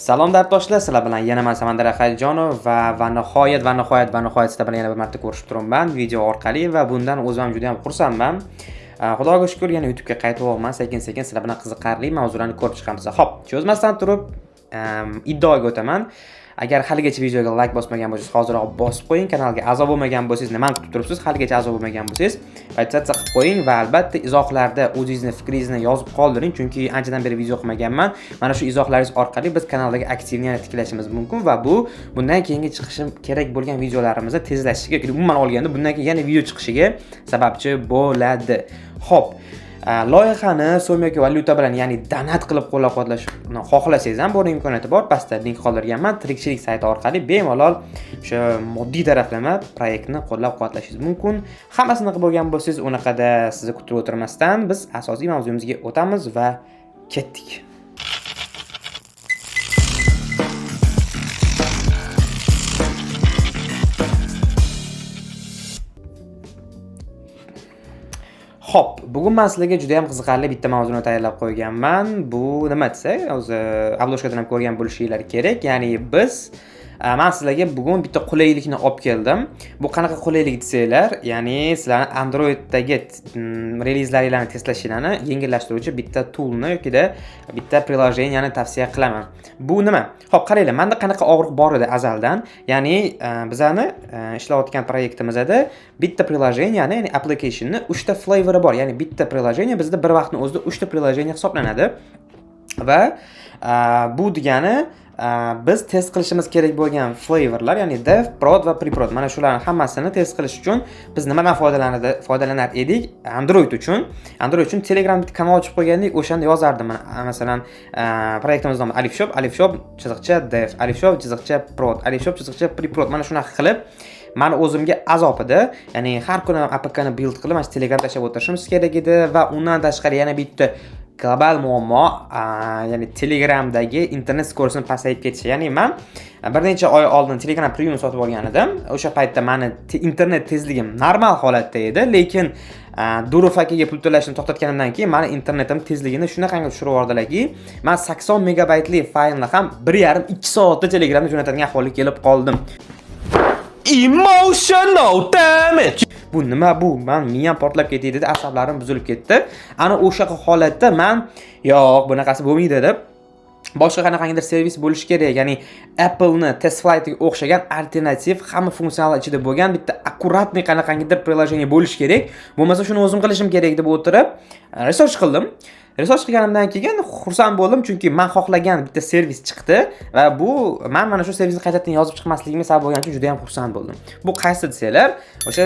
Salom dardoshlar, sizlar bilan yana men Samandar Ahadjonov va nihoyat sizlar bilan yana bir marta ko'rishib turibman video orqali va bundan o'zim ham juda ham xursandman. Xudoga shukur, yana YouTube'ga qaytyapman. Sekin-sekin sizlar bilan qiziqarli mavzularni ko'rib chiqamiz. Xo'p, cho'zmasdan turib iddaoga o'taman. Agar haligacha videoga like bosmagan bo'lsangiz, hoziroq bosib qo'ying. Kanalga a'zo bo'lmagan bo'lsangiz, nimani kutib turibsiz? Haligacha a'zo bo'lmagan bo'lsangiz, подписаться qilib qo'ying va albatta izohlarda o'zingizni fikringizni yozib qoldiring, chunki anchadan beri video qilmaganman. Mana shu izohlaringiz orqali biz kanaldagi aktivni yana tiklashimiz mumkin va bu bundan keyingi chiqishi kerak bo'lgan videolarimizni tezlashishiga yoki umuman olganda bundan keyin yana video chiqishiga sababchi bo'ladi. Xo'p, loyihani so'm yoki valyuta bilan, ya'ni donat qilib qo'llab-quvvatlashni xohlasangiz ham buni imkoniyati bor. Pastda link qoldirganman. Tirikchilik sayti orqali bemalol o'sha moddiy taraflama proyektni qo'llab-quvvatlashingiz mumkin. Hammasini qilib bo'lgan bo'lsangiz, unaqada sizni kutib o'tirmasdan biz asosiy mavzumizga o'tamiz va ketdik. Xo'p, bugun men sizlarga juda ham qiziqarli bitta mavzuni tayyorlab qo'yganman. Bu nima desak, o'zi обложка dan ham ko'rgan bo'lishinglar kerak. Ya'ni biz man sizlarga bugun bitta qulaylikni olib keldim. Bu qanaqa qulaylik desanglar, ya'ni sizlarni Androiddagi relizlaringlarni testlashinglarni yengillashtiruvchi bitta toolni yokida bitta приложение ni tavsiya qilaman. Bu nima? Xo'p, qaranglar, menda qanaqa og'riq bor edi azaldan. Ya'ni bizani ishlayotgan proyektimizda bitta приложение ni, ya'ni applicationni 3 ta flavori bor. Ya'ni bitta приложение bizda bir vaqtni o'zida 3 ta приложение hisoblanadi. Va bu degani biz test qilishimiz kerak bo'lgan flavorlar, ya'ni dev, prod va preprod. Mana shularni hammasini test qilish uchun biz nimadan foydalanar edik? Android uchun. Android uchun Telegram bitta kanal ochib qo'ygandik, o'shanda yozardim. Mana masalan, proyektimiz nomi Alif Shop, Alif Shop chiziqcha dev, Alif Shop chiziqcha prod, Alif Shop chiziqcha preprod. Mana shunaqa qilib mani o'zimga azob edi. Ya'ni har kuni APKni build qilib, mana shu Telegram tashlab o'tirishimiz kerak edi va undan tashqari yana bitta global muammo, ya'ni Telegramdagi internet скорость ini pasayib ketishi. Ya'ni man bir necha oy oldin Telegram Premium sotib olgan edim. O'sha paytda mani internet tezligim normal holatda edi, lekin Durov akaga pul to'lashni to'xtatganimdan keyin mani internetim tezligini shunaqangi tushirib yubordilarki, man 80 megabaytli faylni ham 1,5-2 soatda Telegramda jo'natadigan ahvolga kelib qoldim. Emotional damage. Bu nima bu? Man miyam portlab ketdi dedi, asablarim buzilib ketdi. Ana o'sha holatda man yo'q, bunaqasi bo'lmaydi deb boshqa qanaqangidir servis bo'lishi kerak. Ya'ni Apple'ni TestFlightga o'xshagan alternativ, hamma funksional ichida bo'lgan bitta аккуратный qanaqangidir приложение bo'lishi kerak. Bo'lmasa shuni o'zim qilishim kerak deb o'tirib research qildim. Research qilganimdan keyin xursand bo'ldim, chunki man xohlagan bitta servis chiqdi va bu man mana shu servisni qaytadan yozib chiqmasligimga sabab bo'lgani uchun juda ham xursand bo'ldim. Bu qaysi desanglar, o'sha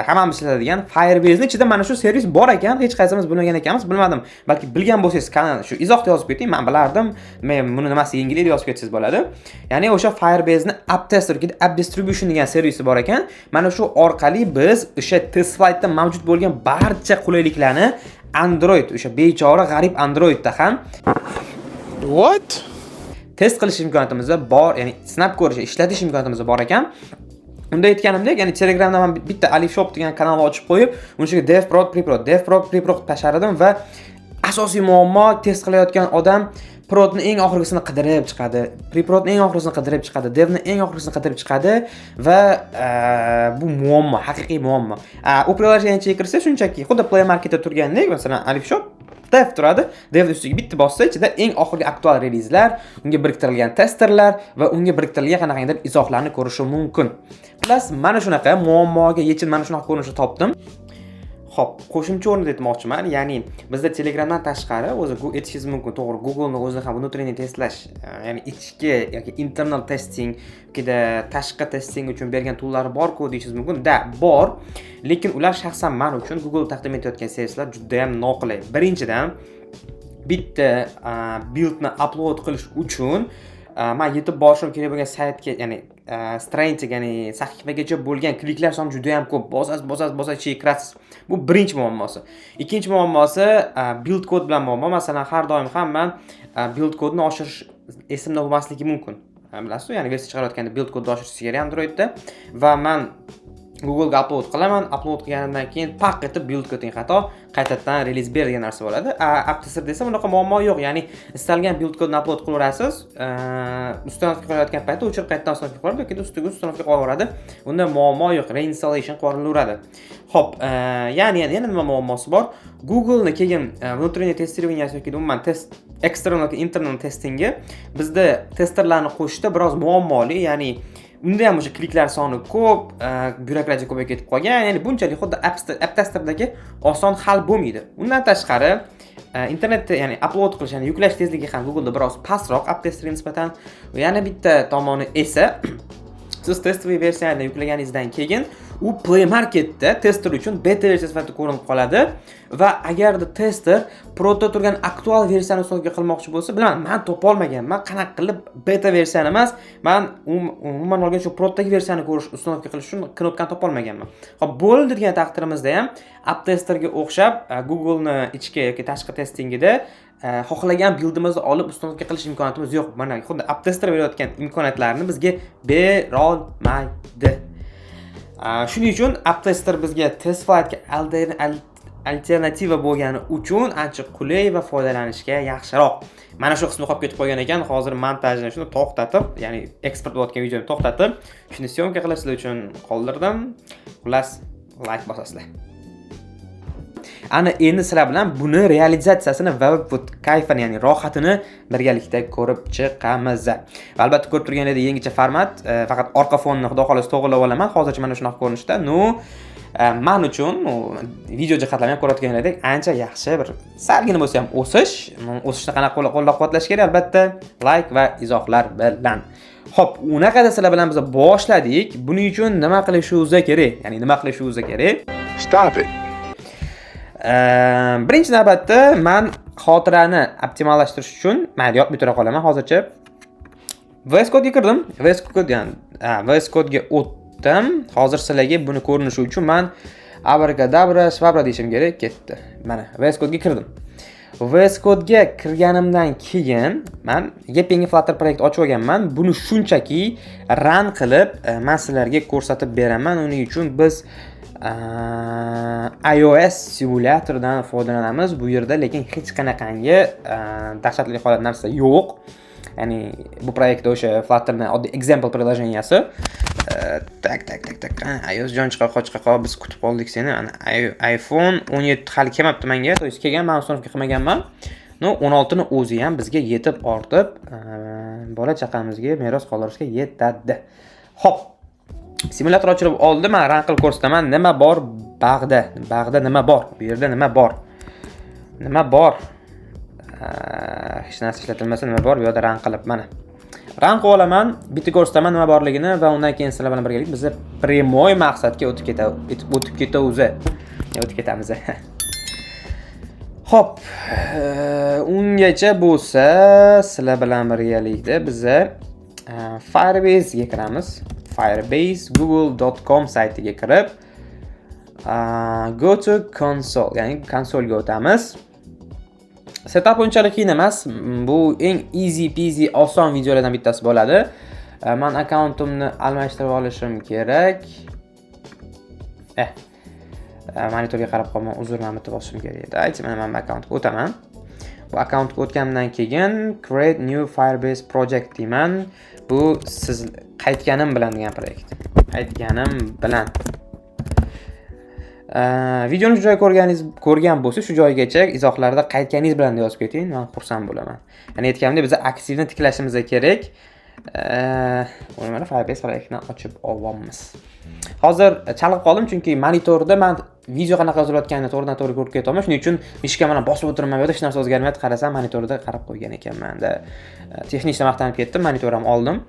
hammamiz ishlatadigan Firebase'ning ichida mana shu servis bor ekan, hech qaysimiz bilmagan ekanmiz, bilmadim. Balki bilgan bo'lsangiz, kanal shu izohda yozib keting, men bilardim, men buni nimasi yengillik deb yozib ketsangiz bo'ladi. Ya'ni o'sha Firebase'ni App Tester yoki App Distribution degan servisi bor ekan. Mana shu orqali biz o'sha TestFlightda mavjud bo'lgan barcha qulayliklarni Android, o'sha bechora g'arib Androidda ham What? test qilish imkoniyatimiz bor, ya'ni sinab ko'rish, ishlatish imkoniyatimiz bor ekan. Unda aytganimdek, ya'ni Telegramda man bitta Alif Shop degan kanal ochib qo'yib, uni ichiga dev, prod, preprod, dev, prod, preprod tashlar edim va asosiy muammo test qilayotgan odam prodni eng oxirgisini qidirib chiqadi, preprodni eng oxirgisini qidirib chiqadi, devni eng oxirgisini qidirib chiqadi va bu muammo, haqiqiy muammo. U приложение ichiga kirsa, shunchaki xuddi Play Marketda turgandek, masalan, Alif Shop dev turadi. Dev ustiga bitta bossa, ichida eng oxirgi aktual relizlar, unga biriktirilgan testerlar va unga biriktirilgan qanaqangidir izohlarni ko'rishi mumkin. Xullas, mana shunaqa muammoga yechim mana shunaqa ko'rinishda topdim. Xo'p, qo'shimcha o'rnida aytmoqchiman, ya'ni bizda Telegramdan tashqari o'zi aytishingiz mumkin, to'g'ri, Google'ni o'zi ham внутренний testlash, ya'ni ichki yoki internal testing yokida tashqi testing uchun bergan tool'lari bor-ku deyishingiz mumkin. Да, bor, lekin ular shaxsan men uchun Google taqdim etayotgan servislar juda ham noqulay. Birinchidan, bitta buildni upload qilish uchun man yetib borishim kerak bo'lgan saytga, ya'ni страница ga, ya'ni sahifagacha bo'lgan kliklar soni juda ham ko'p. Bosasiz, bosasiz, bosasiz, ichiga kirasiz. Bu birinchi muammosi. Ikkinchi muammosi build kod bilan muammo. Masalan, har doim ham man build kodni oshirish esimda bo'lmasligi mumkin. Bilasizmi, ya'ni versiya chiqarayotganda build kodni oshirish kerak Androidda va man Googlega upload qilaman. Upload qilganimdan keyin paq etib build koding xato, qaytadan release ber degan narsa bo'ladi. AppTester desa bunaqa muammo yo'q, ya'ni istalgan build kodni upload qilaverasiz, установка qilayotgan paytda o'chirib, qaytadan установка qilib yoki ustiga установка qilaveradi, unda muammo yo'q, reinstallation qilib. Ho'p, ya'ni yana nima muammosi bor? Google'ni keyin внутренний тестирование yoki umuman test, external yoki internal testingi bizda testerlarni qo'shishda biroz muammoli, ya'ni unda ham o'sha kliklar soni ko'p, byurokratiya ko'payib ketib qolgan, ya'ni bunchalik xuddi AppTesterdagi oson hal bo'lmaydi. Undan tashqari, internetda, ya'ni upload qilish, ya'ni yuklash tezligi ham Google'da biroz pastroq AppTesterga nisbatan. Va yana bitta tomoni esa, siz тестовый versiyani yuklaganingizdan keyin u Play Marketda tester uchun beta versiya sifatida ko'rinib qoladi va agarda tester prodda turgan aktual versiyani установка qilmoqchi bo'lsa, bilaman, man topolmaganman qanaqa qilib beta versiyani emas, man umuman olganda shu proddagi versiyani ko'rish, установка qilish uchun knopkani topolmaganman. Ho'p, bo'ldi degan taqdirimizda ham AppTesterga o'xshab Google'ni ichki yoki tashqi testingida xohlagan buildimizni olib установка qilish imkoniyatimiz yo'q. Mana xuddi AppTester berayotgan imkoniyatlarni bizga berolmaydi. Shuning uchun AppTester bizga TestFlightga alternativa bo'lgani uchun ancha qulay va foydalanishga yaxshiroq. Mana shu qismi qolib ketib qolgan ekan. Hozir montajni shuni to'xtatib, ya'ni eksport bo'layotgan videoni to'xtatib, shuni съёмка qilib sizlar uchun qoldirdim. Xullas, layk bosasizlar. Ana endi sizlar bilan buni realizatsiyasini va bu kayfini, ya'ni rohatini birgalikda ko'rib chiqamiz. Va albatta, ko'rib turganingizdek, yangicha format, faqat orqa fonni, xudo xohlasa, to'g'irlab olaman. Hozircha mana shunaqa ko'rinishda. Ну, man uchun, ну, video jihatlarni ham ko'rayotganlaridek, ancha yaxshi bir salgina bo'lsa ham o'sish. O'sishni qanaqa qo'llab-quvvatlash kerak? Albatta, layk va izohlar bilan. Xo'p, unaqa sizlar bilan biz boshladik. Buning uchun nima qilishimiz kerak? Ya'ni nima qilishimiz kerak? Stop it. Birinchi navbatda man xotirani optimallashtirish uchun, mayli, yopmay tura qolaman hozircha. VS Code'ga kirdim. VS Code, ya'ni VS Code'ga o'tdim. Hozir sizlarga buni ko'rinishi uchun man abrакадабра, швабра deyishim kerak, ketdi. Mana VS Code'ga kirdim. VS Code'ga kirganimdan keyin man yep-yangi Flutter proyekt ochib olganman. Buni shunchaki run qilib, man sizlarga ko'rsatib beraman. Uning uchun biz iOS simulyatoridan foydalanamiz. Bu yerda lekin hech qanaqangi dahshatli holat narsa yo'q. Ya'ni bu proyektda o'sha Flutterni oddiy example приложение si. Так, так, так, так. iOS jon, chiqa chiqa, biz kutib qoldik seni. Ana iPhone 17 hali kelmabdi menga. То есть kelgan, man установка qilmaganman. Ну, 16 ni o'zi ham bizga yetib ortib, bola chaqamizga meros qoldirishga yetadi. Xo'p. Simulyator ochilib oldi. Men run qilib ko'rsataman. Nima bor bag'da? Bag'da nima bor? Bu yerda nima bor? Nima bor? Hech narsa ishlatilmasa, nima bor? Bu yerda run qilib, mana. Run qilib olaman, bitta ko'rsataman nima borligini va undan keyin sizlar bilan birgalikda biz прямой maqsadga o'tib ketamiz. O'tib ketamiz. Xo'p, ungacha bo'lsa sizlar bilan birgalikda biza Firebase'ga kiramiz. Firebase google.com saytiga kirib, go to console, ya'ni konsolga o'tamiz. Setup unchalik qiyin emas. Bu eng easy peasy, oson videolardan bittasi bo'ladi. Man akkauntimni almashtirib olishim kerak. Monitorga qarab qolman, uzr, mana bu yerda bosishim kerak edi. Aytsa, mana man bu akkauntga o'taman. Bu akkauntga o'tganimdan keyin create new Firebase project deyman. Bu siz qaytganim bilan degan proyekt. Qaytganim bilan. Videoni shu joyga ko'rgan bo'lsa, shu joygacha izohlarda "qaytganingiz bilan" deb yozib keting, men xursand bo'laman. Ya'ni aytganimdek, biz aktivni tiklashimiz kerak. Uni mana Firebase proyektini ochib olyapmiz. Hozir chalg'ib qoldim, chunki monitorda man video qanaqa yozilayotganini to'g'ridan to'g'ri ko'rib ketyapman. Shuning uchun мышка bilan bosib o'tiraman, bu yerda hech narsa o'zgarmayapti. Qarasam, monitorda qarab qo'ygan ekanman-da. Texnik maqtanib ketdim, monitor ham oldim.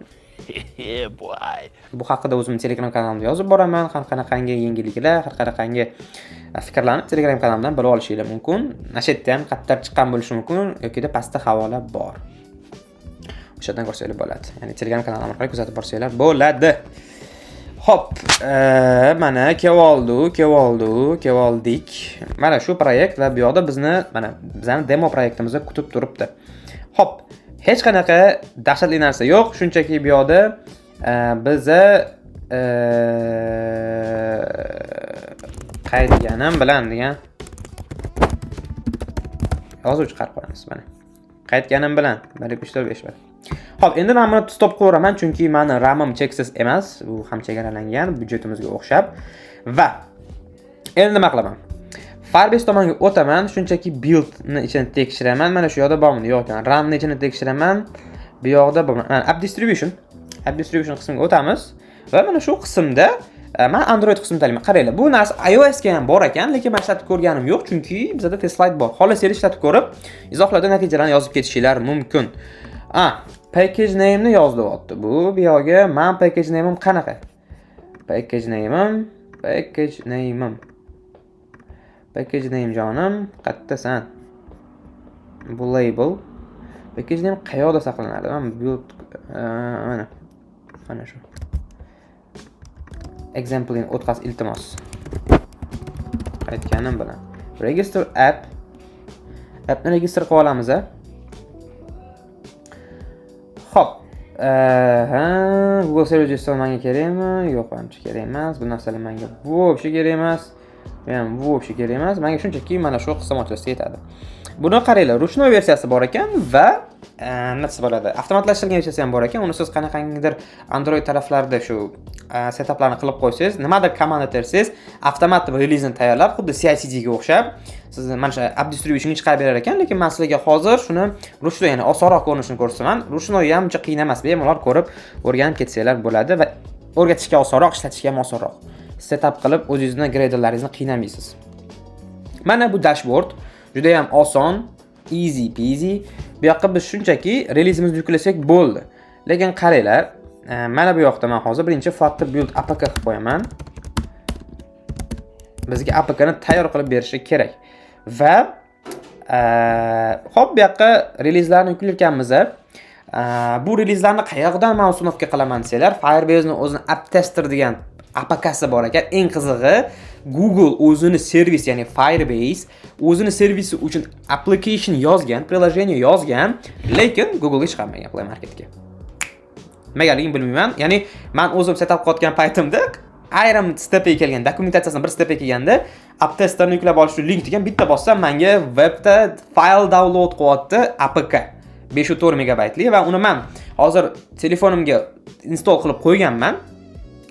Bu haqida o'zimni Telegram kanalimda yozib boraman. Har qanaqangi yangiliklar, har qanaqangi fikrlarni Telegram kanalimdan bilib olishinglar mumkin. Mana shu yerda ham qattar chiqqan bo'lishi mumkin yokida pastda havola bor. O'sha yerdan ko'rsanglar bo'ladi. Ya'ni Telegram kanalim orqali kuzatib borsanglar bo'ladi. Xo'p, mana keloldi, keloldi, keloldik. Mana shu proyekt va bu yoqda bizni, mana bizning demo proyektimizni kutib turibdi. Xo'p, hech qanaqa dahshatli narsa yo'q. Shunchaki bu yoqda biza Qaytganim bilan degan yozuv chiqarib qo'yamiz. Mana, qaytganim bilan 1, 2, 3, 4, 5, 1. Xo'p, endi men buni stop qilaveraman, chunki mani RAMim cheksiz emas, bu ham chegaralangan byudjetimizga o'xshab. Va endi nima qilaman? Firebase tomonga o'taman, shunchaki buildni ichini tekshiraman. Mana shu yoqda bormi? Yo'q ekan. RAMni ichini tekshiraman. Bu yoqda bormi? Mana, app distribution. App distribution qismiga o'tamiz va mana shu qismda man Android qismini tanlayman. Qaranglar, bu narsa iOS ga ham bor ekan, lekin men ishlatib ko'rganim yo'q, chunki bizada TestFlight bor. Xohlasanglar, ishlatib ko'rib, izohlarda natijalarni yozib ketishinglar mumkin. A, package name'ni yoz deyapti. Bu yoqga man package name'im qanaqa? Package name'im, package name'im. Package name, jonim, qayerdasan? Bu label. Package name qayoqda saqlanadi? Man build, mana. Mana shu. Example'ini o'tkaz, iltimos. Aytganim bilan. Register app. Appni register qilib olamiz, a? Xo'p. Ha, Google Service JSON menga kerakmi? Yo'q, manimcha kerak emas. Bu narsalar menga вообще kerak emas. Bu ham вообще kerak emas. Menga shunchaki mana shu qism ochilsa yetadi. Buni qaranglar, ручной versiyasi bor ekan va nima desa bo'ladi? Avtomatlashtirilgan versiyasi ham bor ekan. Uni siz qanaqangidir Android taraflarida shu setuplarni qilib qo'ysangiz, nimadir komanda tersangiz, avtomat release'ni tayyorlab, xuddi CI/CD ga o'xshab, sizni mana shu app distributionga chiqarib berar ekan, lekin men sizlarga hozir shuni ручной, ya'ni osonroq ko'rinishini ko'rsataman. Ручной ham uncha qiyin emas, bemalol ko'rib, o'rganib ketsanglar bo'ladi va o'rgatishga osonroq, ishlatishga ham osonroq. Setup qilib, o'zingizni Gradle'laringizni qiynamaysiz. Mana bu dashboard juda ham oson, easy peasy. Bu yoqqa biz shunchaki release'imizni yuklasak bo'ldi. Lekin qaranglar, mana bu yoqda men hozir birinchi Flutter build APK qilib qo'yaman. Bizga APKni tayyor qilib berishi kerak. Va hop, bu yoqqa release'larni yuklayotganmiz. Bu release'larni qayerdan man установка qilaman desanglar, Firebase'ni o'zini App Tester degan APKsi bor ekan. Eng qizig'i, Google o'zini servis, ya'ni Firebase o'zini servisi uchun application yozgan, приложение yozgan, lekin Google'ga chiqarmagan, Play Marketga. Nimagaligini bilmayman. Ya'ni men o'zim setup qilayotgan paytimda ayrim stepga kelgan, dokumentatsiyasini bir stepga kelganda App Testerni yuklab olish uchun link degan bitta bossam, menga webda fayl download qilyapti, APK 504 megabaytli, va uni man hozir telefonimga install qilib qo'yganman.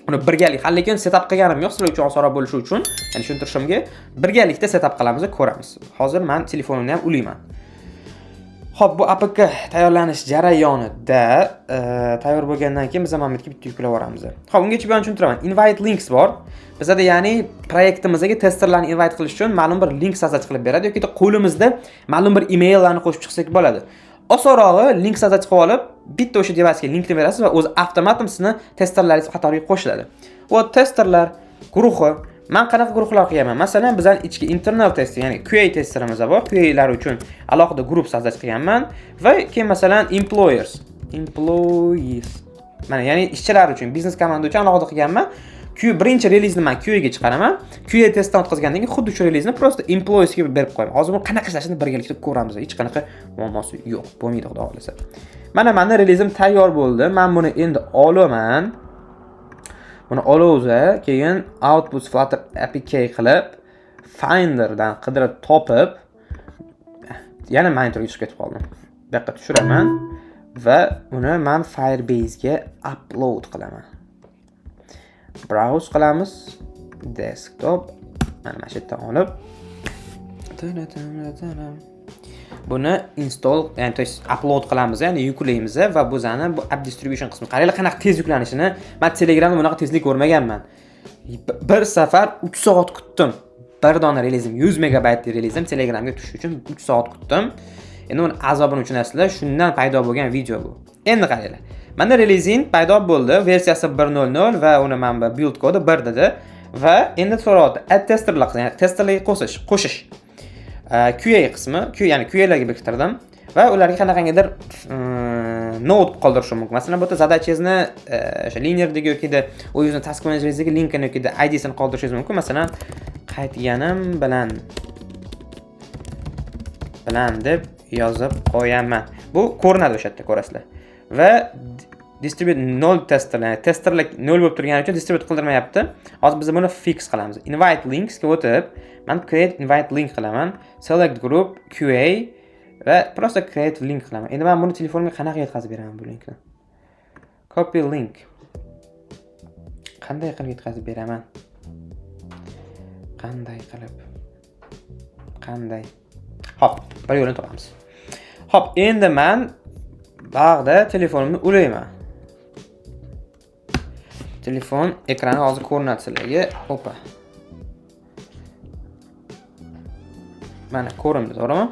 Uni birgalik hali lekin setup qilganim yo'q, sizlar uchun osonroq bo'lishi uchun, ya'ni tushuntirishimga birgalikda setup qilamiz va ko'ramiz. Hozir man telefonimni ham ulayman. Xo'p, bu APK tayyorlanish jarayonida tayyor bo'lgandan keyin biz mana bu yerga bitta yuklab yuboramiz. Xo'p, ungacha bu yerni tushuntiraman. Invite links bor. Bizada, ya'ni proyektimizga testerlarni invite qilish uchun ma'lum bir link создать qilib beradi yoki qo'limizda ma'lum bir emaillarni qo'shib chiqsak bo'ladi. Osonrog'i, link создать qilib olib, bitta o'sha devicega linkni berasiz va o'zi avtomatik sizni testerlaringiz qatoriga qo'shiladi. Va testerlar guruhi, man qanaqa guruhlar qilganman? Masalan, bizani ichki internal test, ya'ni QA testerimiz bor. QAlar uchun alohida guruh создать qilganman va keyin, masalan, employers, employees. Mana, ya'ni ishchilar uchun, biznes komanda uchun alohida qilganman. Q birinchi release'ni man QA ga chiqaraman. QA testdan o'tkazgandan keyin xuddi shu release'ni просто employeesga berib qo'yaman. Hozir buni qanaqa ishlashini birgalikda ko'ramiz. Hech qanaqa muammosi yo'q, bo'lmaydi, xudo xohlasa. Mana, mani release'im tayyor bo'ldi. Men buni endi olaman. Buni olaversa, keyin output Flutter APK qilib, Finderdan qidirib topib, yana monitorga chiqib ketib qoldim. Bu yoqqa tushiraman va uni man Firebase'ga upload qilaman. Browse qilamiz. Desktop. Mana shu yerdan olib buni install, ya'ni, то есть upload qilamiz, ya'ni yuklaymiz va bu zani bu app distribution qismi. Qaranglar, qanaqa tez yuklanishini. Man Telegramda bunaqa tezlik ko'rmaganman. Bir safar 3 soat kutdim. Bir dona relizim, 100 megabaytli relizim Telegramga tushish uchun 3 soat kutdim. Endi uni azobini tushunasizlar, shundan paydo bo'lgan video bu. Endi qaranglar. Mana, relizing paydo bo'ldi, versiyasi 1.0.0 va uni mana bu build kodi 1 dedi va endi so'rayapti, add testerlar, ya'ni testerlarga qo'shish. QA qismi, Q, ya'ni QAlarga biriktirdim va ularga qanaqangidir note qoldirishim mumkin. Masalan, bu yerda задача ngizni, o'sha lineardagi yoki o'zingizni task manageringizga linkini yoki IDsini qoldirishingiz mumkin. Masalan, qaytganim bilan deb yozib qo'yaman. Bu ko'rinadi o'sha yerda, ko'rasizlar. Va Distribute 0 testerlar, testerlar 0 bo'lib turgani uchun distribute qildirmayapti. Hozir biz buni fix qilamiz. Invite links ga o'tib, men create invite link qilaman. Select group QA va просто create link qilaman. Endi men buni telefonimga qanaqa yetkazib beraman bu linkni? Copy link. Qanday qilib yetkazib beraman? Qanday qilib? Qanday? Xo'p, bir yo'lini topamiz. Xo'p, endi men bag'da telefonimni ulayman. Telefon ekrani hozir ko'rinadi sizlarga. Opa. Mana ko'rindi, to'g'rimi?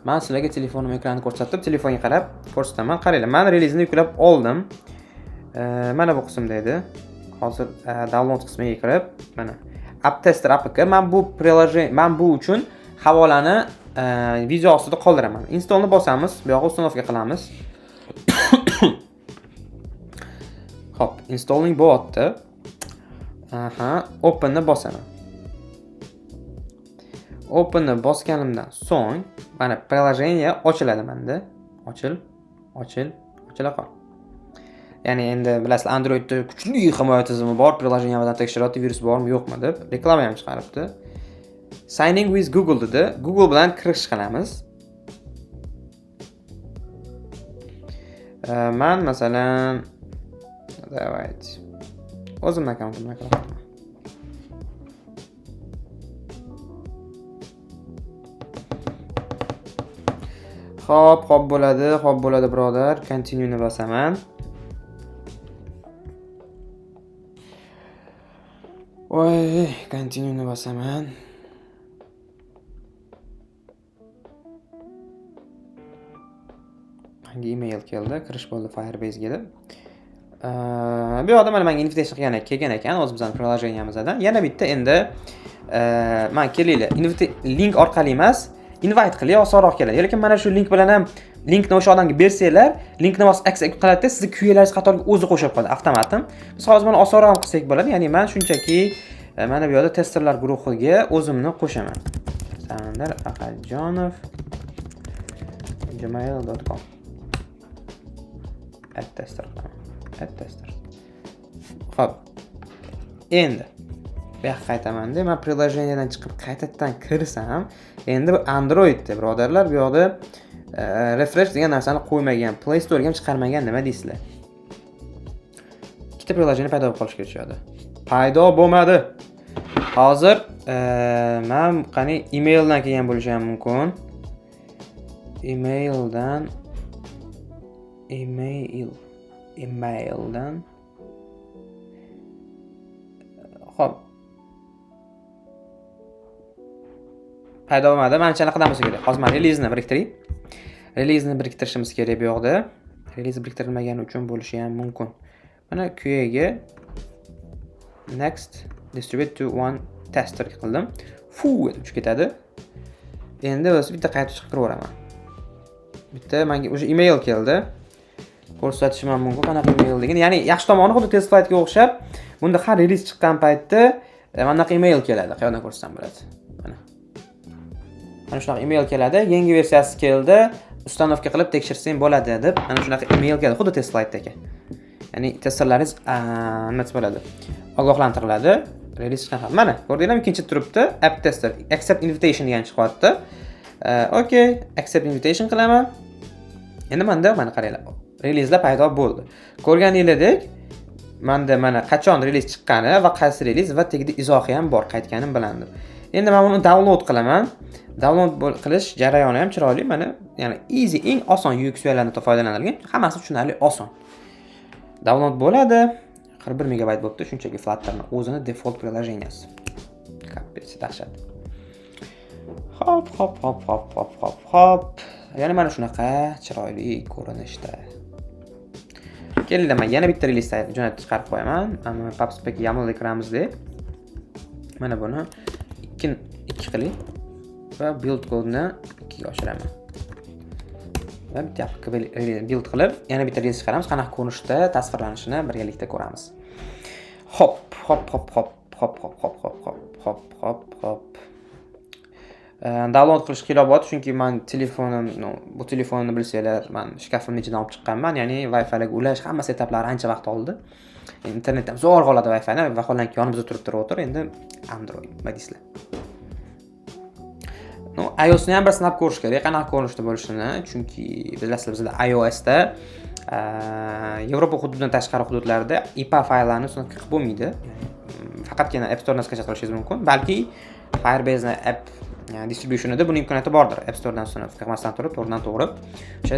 Men sizlarga telefonim ekranini ko'rsatib, telefonga qarab ko'rsataman. Qaranglar, men relizni yuklab oldim. Mana bu qismda edi. Hozir download qismiga kirib, mana App Tester APK. Men bu приложение, men bu uchun havolani video ostida qoldiraman. Installni bosamiz, bu yoqqa установка qilamiz. Xo'p, installing bo'lyapti. Aha, openni bosaman. Openni bosganimdan so'ng mana приложение ochiladi menda. Ochil, ochil, ochila qol. Ya'ni endi bilasizlar, Androidda kuchli himoya tizimi bor, приложение bilan tekshiryapti, virus bormi, yo'qmi deb. Reklama ham chiqaribdi. Signing with Google dedi. Google bilan kirish qilamiz. Man masalan давайте o'zim akkauntimdan kiraman. Xo'p, xo'p bo'ladi, xo'p bo'ladi birodar. Continue ni bosaman. Voy, continue ni bosaman. Menga email keldi, kirish bo'ldi Firebase'ga deb. Bu yoqda mana menga invitation qilgan kelgan ekan o'z bizning приложениемizdan. Yana bitta endi, mana kelinglar, link orqali emas, invite qiling, osonroq keladi. Lekin mana shu link bilan ham linkni o'sha odamga bersanglar, linkni bosib accept qiladida, sizni QA'laringiz qatoriga o'zi qo'shib qo'yadi avtomatim. Biz hozir buni osonroq ham qilsak bo'ladi. Ya'ni men shunchaki mana bu yerda testerlar guruhiga o'zimni qo'shaman. Samandar Aqaljonov gmail.com add tester qilaman. Add tester. Xo'p. Endi bu yoqqa qaytaman-da, men приложениеdan chiqib qaytadan kirsam, endi bu Androidda birodarlar, bu yoqda refresh degan narsani qo'ymagan, Play Store'ga ham chiqarmagan, nima deysizlar? Ikkita приложение paydo bo'lib qolishi kerak shu yerda. Paydo bo'lmadi. Hozir men qani emaildan kelgan bo'lishi ham mumkin. Emaildan emaildan Xo'p. Paydo bo'lmadi. Manimcha anaqadan bo'lsa kerak. Hozir men release'ni biriktiray. Release'ni biriktirishimiz kerak bu yoqda. Release biriktirilmagani uchun bo'lishi ham mumkin. Mana QA ga next distribute to one tester qildim. Fu deb uchib ketadi. Endi o'zi bitta qaytib chiqib kiraveraman. Bitta menga o'sha email keldi. Ko'rsatishim ham mumkin qanaqa email degan. Ya'ni yaxshi tomoni xuddi test flightga o'xshab, bunda har release chiqqan paytda mana bunaqa email keladi. Qayerdan ko'rsatsam bo'ladi. Mana. Mana shunaqa email keladi. Yangi versiyasi keldi. Ustanovka qilib tekshirsang bo'ladi deb mana shunaqa email keladi, xuddi test flightdagi. Ya'ni testerlaringiz, nima desa bo'ladi? Ogohlantiriladi. Release chiqqan ham. Mana, ko'rdinglarmi? Ikkinchi turibdi. App tester accept invitation degan chiqyapti. Okay, accept invitation qilaman. Endi menda mana qaranglar. Releaselar paydo bo'ldi. Ko'rganingizdek, menda mana qachon release chiqqani va qaysi release va tagida izohi ham bor, qaytganim bilandir. Endi men buni download qilaman. Download qilish jarayoni ham chiroyli, mana, ya'ni easy, eng oson UX UIlardan foydalanilgan, hammasi tushunarli, oson. Download bo'ladi. 41 megabayt bo'libdi, shunchaki Flutter'ning o'zini default приложениеsi. Kappesi dahshat. Hop, hop, hop, hop, hop, hop, hop. Ya'ni mana shunaqa chiroyli ko'rinishda. Kelinglar, men yana bitta release jo'natib chiqarib qo'yaman. Mana PubSpec YAML kiramizda. Mana buni 2 qiling va build kodni 2 ga oshiraman. Va bitta build qilib, yana bitta release chiqaramiz. Qanaqa ko'rinishda tasvirlanishini birgalikda ko'ramiz. Hop, hop, hop, hop, hop, hop, hop, hop, hop, hop, hop, hop. Download qilish qiyinroq bo'ladi, chunki man telefonim, ну, bu telefonni bilsanglar, man shkafimni ichidan olib chiqqanman, ya'ni Wi-Fi'larga ulash hamma setaplari ancha vaqt oldi. Internet ham zo'rg'a oladi Wi-Fi'ni, vaholanki yonimizda turibdi router, endi Android, nima deysizlar? Ну, iOSni ham bir sinab ko'rish kerak, qanaqa ko'rinishda bo'lishini, chunki bilasizlar, bizda iOSda Yevropa hududidan tashqari hududlarda IPA fayllarni установка qilib bo'lmaydi. Ya'ni, faqatgina App Store'dan скачать qilishingiz mumkin. Balki Firebase'ni app, ya'ni distributionida buning imkoniyati bordir. App Store'dan установка qilmasdan turib, to'g'ridan to'g'ri o'sha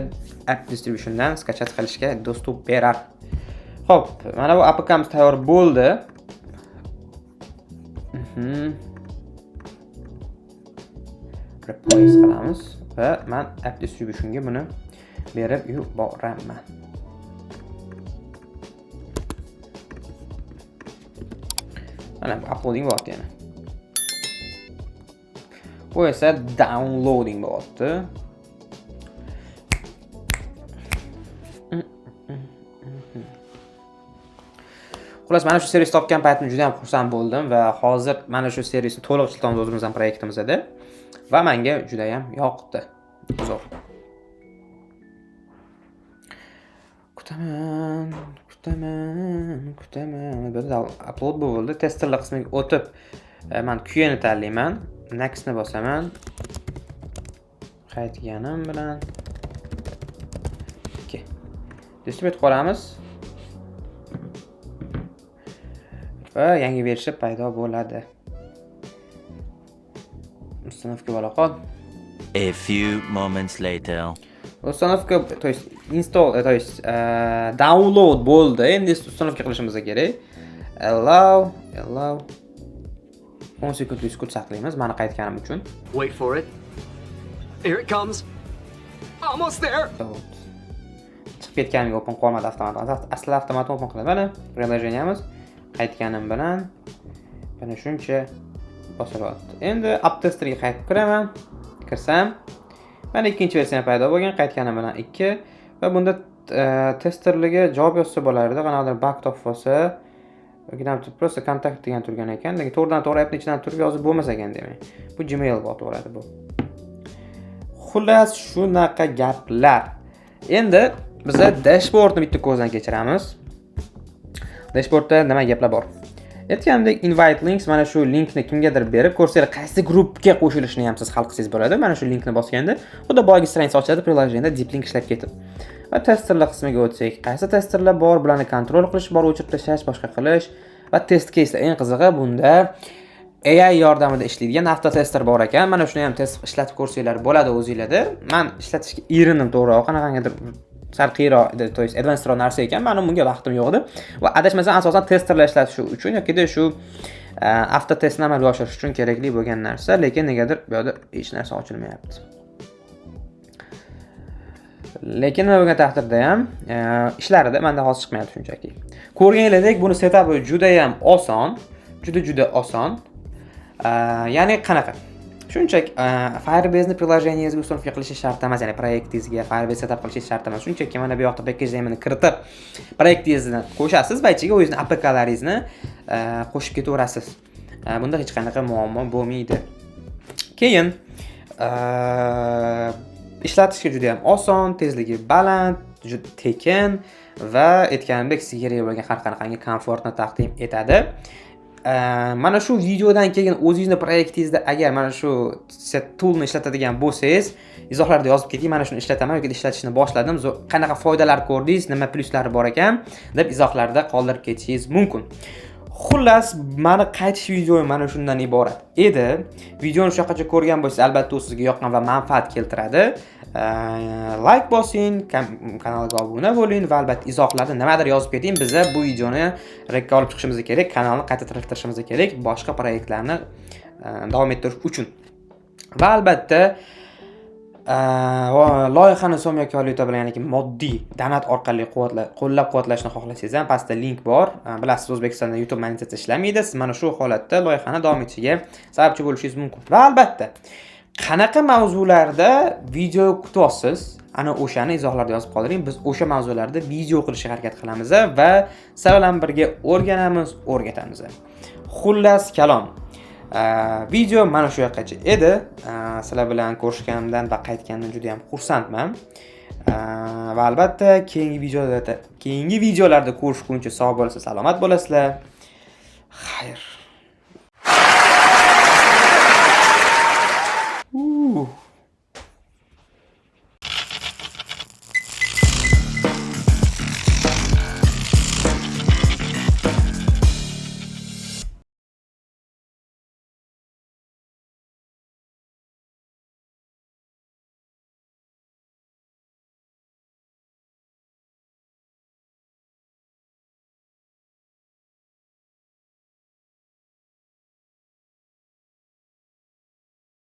app distributiondan скачать qilishga доступ berar. Xo'p, mana bu APKmiz tayyor bo'ldi. Replace qilamiz va man app distributionga buni berib yuboraman. Mana bu uploading bo'lyapti yana. Bu esa downloading bo'lyapti. Xullas, mana shu servis topgan paytimda juda ham xursand bo'ldim va hozir mana shu servisni to'liq ishlatamiz o'zimizning proyektimizda va menga juda ham yoqdi. Zo'r. Kutaman, kutaman, kutaman. Bu yerda upload bo'ldi. Testerlar qismiga o'tib, men QA ni tanlayman. Nextni bosaman. Qaytganim bilan 2. Distribute qilamiz. Va yangi versiya paydo bo'ladi. Установка bo'la qol. A few moments later. Установка, то есть install, то есть download bo'ldi. Endi установка qilishimiz kerak. Allow, allow. 10 sekundlik sukut saqlaymiz meni qaytganim uchun. Wait for it. Here it comes. Almost there. Вот. Chiqib ketganimga open qilmadi avtomat. Aslida avtomat open qiladi. Mana приложениemiz qaytganim bilan mana shuncha bosilyapti. Endi app testerga qaytib kiraman. Kirsam, mana ikkinchi versiya paydo bo'lgan, qaytganim bilan 2 va bunda testerlarga javob yozsa bo'lardi. Qanaqadir bug topib olsa, yoki просто kontakt degan turgan ekan, lekin to'g'ridan to'g'ri appning ichidan turib yozib bo'lmas ekan demak. Bu Gmail bot bo'ladi bu. Xullas, shunaqa gaplar. Endi biza dashboardni bitta ko'zdan kechiramiz. Dashboardda nima gaplar bor? Aytganimdek, invite links, mana shu linkni kimgadir berib, ko'rsanglar qaysi guruhga qo'shilishini ham siz hal qilsangiz bo'ladi. Mana shu linkni bosganda xuddi boyagi страница ochiladi, приложениеda deep link ishlab ketib. Va testerlar qismiga o'tsak, qaysi testerlar bor, bularni kontrol qilish bor, o'chirib tashlash, boshqa qilish va test caselar. Eng qizig'i bunda AI yordamida ishlaydigan avtotester bor ekan. Mana shuni ham test ishlatib ko'rsanglar bo'ladi o'zinglarda. Men ishlatishga erindim to'g'riroq, qanaqangidir sal qiyinroq, то есть advanced roq narsa ekan. Meni bunga vaqtim yo'q edi. Va adashmasam asosan testerlar ishlatish uchun yoki shu avtotestni amalga oshirish uchun kerakli bo'lgan narsa, lekin negadir bu yerda hech narsa ochilmayapti. Lekin nima bo'lgan taqdirda ham ishlarida menda hozir chiqmayapti shunchaki. Ko'rganingizdek, buni setapi juda ham oson, juda juda oson. Ya'ni qanaqa? Shunchaki Firebase'ni приложениеngizga установка qilish shart emas, ya'ni proyektingizga Firebase setup qilish shart emas. Shunchaki mana bu yoqda package name'ini kiritib, proyektingizni qo'shasiz va ichiga o'zingizni A P K-laringizni qo'shib ketaverasiz. Bunda hech qanaqa muammo bo'lmaydi. Keyin ishlatishga juda ham oson, tezligi baland, juda tekin va aytganimdek sizga kerak bo'lgan har qanaqangi komfortni taqdim etadi. Mana shu videodan keyin o'zingizni proyektingizda agar mana shu toolni ishlatadigan bo'lsangiz, izohlarda yozib keting, mana shuni ishlataman yoki ishlatishni boshladim, qanaqa foydalar ko'rdingiz, nima plyuslari bor ekan deb izohlarda qoldirib ketishingiz mumkin. Xullas, mani qaytish videoim mana shundan iborat edi. Videoni shu yoqqacha ko'rgan bo'lsangiz, albatta u sizga yoqqan va manfaat keltiradi. Like bosing, kanalga obuna bo'ling va albatta izohlarda nimadir yozib keting. Biza bu videoni rekka olib chiqishimiz kerak, kanalni qayta tiriltirishimiz kerak, boshqa proyektlarni davom ettirish uchun. Va albatta loyihani so'm yoki valyuta bilan, ya'ni moddiy donat orqali qo'llab-quvvatlashni xohlasangiz ham pastda link bor. Bilasiz, O'zbekistonda YouTube monetizatsiya ishlamaydi. Siz mana shu holatda loyihani davom etishiga sababchi bo'lishingiz mumkin. Va albatta qanaqa mavzularda video kutyapsiz, ana o'shani izohlarda yozib qoldiring. Biz o'sha mavzularda video qilishga harakat qilamiz va sizlar bilan birga o'rganamiz, o'rgatamiz. Xullas kalom. Video mana shu yoqqacha edi. Sizlar bilan ko'rishganimdan va qaytganimdan juda ham xursandman. Va albatta keyingi videolarda ko'rishguncha sog' bo'lsa, salomat bo'lasizlar. Xayr.